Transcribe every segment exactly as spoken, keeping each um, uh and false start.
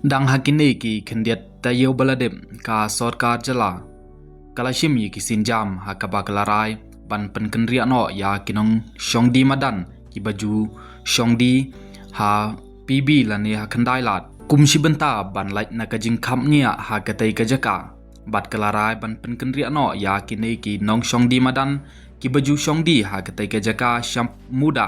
Dang ha kine ki khyndiat taïew ba la dep, ka sorkar jylla ka la shim ïa ki sienjam ha kaba ka la rai ban pynkynriah noh ïa ki nongshong die madan kiba ju shong die ha P B lane ha Khyndai Lad, kum shi bynta ban lait na ka jingkhapngiah ha katei ka jaka. Bad ka la rai ban pynkynriah noh ïa kine ki nongshong die madan kiba ju shong die ha katei ka jaka shap muda,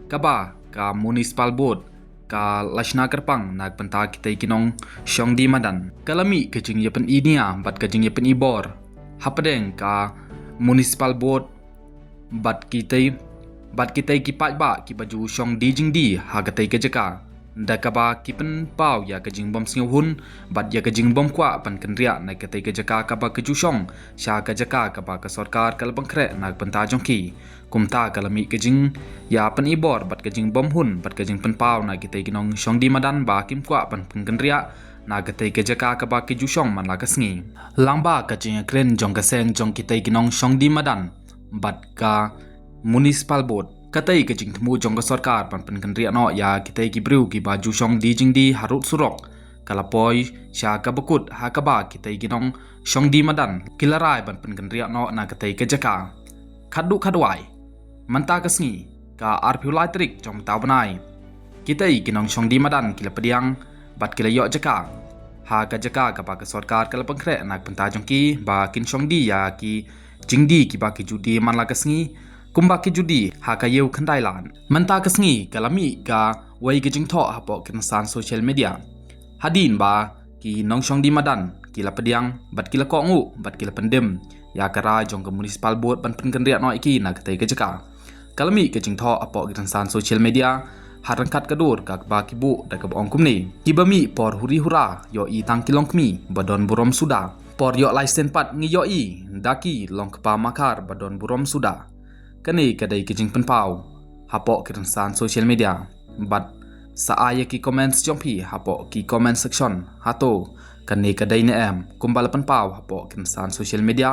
kaba ka Municipal Board ka la shna kyrpang na ka bynta kitei ki nongshong die madan. Ka la mih ka jingïapyni nia bad ka jingïapyni bor hapdeng ka Municipal Board bad kitei, bad kitei ki paidbah kiba ju shong die jingdie ha katei ka jaka, da kaba ki pynpaw ïa ka jingbym sngewhun bad ïa ka jingbym kwah ban kynriah na katei ka jaka kaba ki ju shong sha ka jaka kaba ka sorkar ka la pynkhreh na ka bynta jong ki. Kumta ka la mih ka jingïapyni bor bad ka jingbymhun bad ka jingpynpaw na kitei ki nongshong die madan ba kim kwah ban pynkynriah na katei ka jaka kaba ki ju shong man la ka sngi. Lyngba ka jingïakren jong ka seng jong kitei ki nongshong die madan bad ka Municipal Board, katei ka jingthmu jong ka sorkar ban pynkynriah noh ïa kitei ki briew kiba ju shong die jingdie harud surok ka la poi sha kaba kut, ha kaba kitei ki nongshong die madan ki la rai ban pynkynriah noh na katei ka jaka. Khatduh khatwai, mynta ka sngi, ka arphew lai tarik jong mynta u bnai, kitei ki nongshong die madan ki la pdiang bad ki la ïoh jaka ha ka jaka kaba ka sorkar ka la pynkhreh na ka bynta jong ki ba kin shong die ïa ki jingdie kiba ki ju die man la ka sngi, kumba ki ju die ha ka Ïew Khyndai Lad. Mynta ka sngi ka la mih kawei ka jingthoh hapoh ki rynsan social media, hadien ba ki nongshong die madan ki la pdiang bad ki la kohnguh bad ki la pyndem ïa ka rai jong ka Municipal Board ban pynkynriah noh ïa ki na katei ka jaka. Ka la mih ka jingthoh hapoh ki rynsan social media ha ryngkat ka dur kaba ki buh da kaba ong kumne: Kiba mih por huri hura ïohi tang ki longkmie ba don burom suda. Por ïoh license pat ngi ïohi da ki longkpa makhar ba don burom suda. Kane ka dei ka jingpynpaw hapoh ki rynsan social media. Bad sa ai ïa ki comments jong phi hapoh ki comment section, hato kane ka dei ne em kumba la pynpaw hapoh ki rynsan social media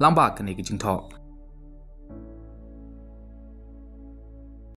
lyngba kane ka jingthoh.